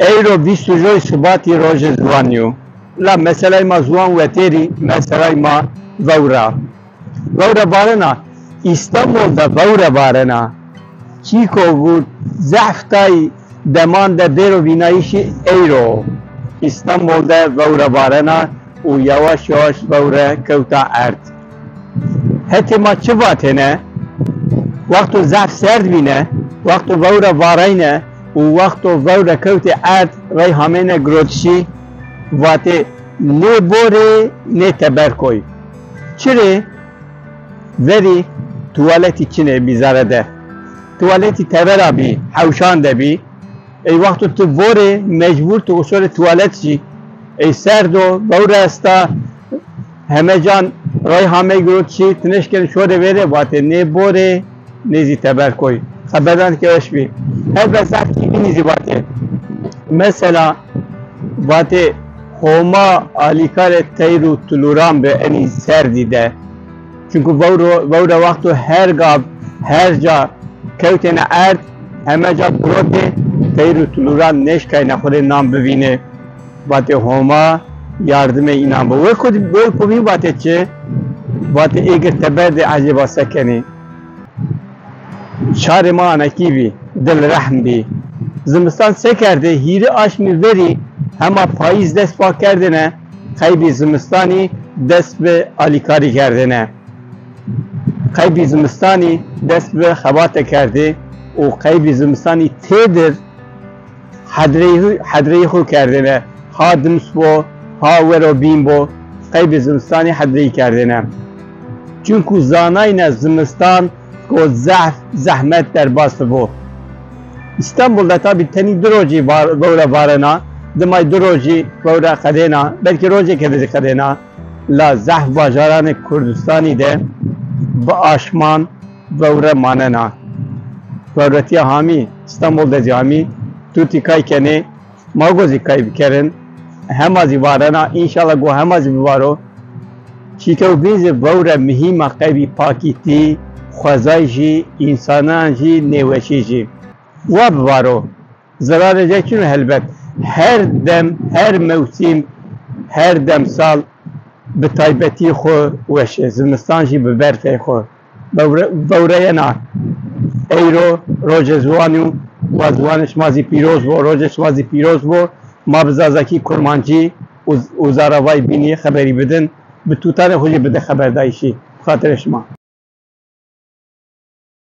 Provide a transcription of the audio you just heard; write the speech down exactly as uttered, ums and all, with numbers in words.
Eyro bîst û jê Şubatî rojê ziwanî yo. La meselay ma ziwan wetêrî, meselay ma vewra. Vewra barena, Îstanbul de vewra barena. Çîko bû zehf tay deman de bêro vînayîşî eyro. Îstanbul de vewra barena û yavaş yavaş vewre kewta erd. Hetê ma çi vatêne? Wexto zehf serd bîne, wexto vewre varayne û wexto vewre kewtê erd rey hamêne girotişî, vatê nê borê nê teber koy. Çirê? Verî tuwaletî çinê bî zere de. Tuwaletî tevera bî, hewşan de bî. Ey wexto tu vorê mecbûr tu şorê tuwalet jî. Ey serd o, vewre esta, heme can rey hamey girotişî, tu neşkenî şorê vêrê vatê nê borê, nê zî teber koy. Xeberdan ke weş bî. Her be zaf kî bînî zî vatê. Mesela vatê Homa alîkarê teyr û tulûran bi enî serdî de. Çunku vewro, vewre wexto her gav, her ca kewtêne erd, heme ca girotê, teyr û tulûran neşkayne xwe rê nan bivîne. Vatê Homa yardimê înan bo. Wê ku, wê ku bî vatê çi? Vatê êgir teber de ecêba se kenê. Şarê ma anekî bî, dil rehm bî. Zimistan se kerdê, hîrê aşmî verî hema payîz dest pa kerdêne, qeybî zimistanî dest bi alîkarî kerdêne. Qeybî zimistanî dest bi xebate kerdê û qeybî zimistanî têdir hedreyî, hedreyî xwe kerdêne. Ha dims bo, ha wero bîn bo, qeybî zimistanî hedreyî kerdêne. Çunku zanayne zimistan ku zehf, zehmet derbas dibo. Îstanbul de tabî tenî du rojî var, vewre varena, dimay du rojî vewre qedêna, belkî rojekê de zî qedêna. La zehf bajaranê Kurdistanî de bi aşman vewre manena. Vewretiya hamî, Îstanbul de zî hamî, tu tîkay kenê, ma go zî kay bikerin, hema zî varena, înşallah go hema zî bivaro. Çîke û bîn zî vewre mihîma qeybî pakîtî, xwezay jî, însanan jî, nêweşî jî. Wa bivaro. Zerarê jê çin o helbet. Her dem, her mewsim, her demsal bi taybetî xwe weş e. Zimistan jî bi berfê xwe. Vewre-, vewreyena eyro rojê ziwanî û wa ziwanê şima zî pîroz bo, rojê şima zî pîroz bo. Ma bi zazakî, kurmancî û, û zaravayî bînî xeberî bidin. Bi tutanê xwe jî bide xeberdayîşî. Bi xatirê şima.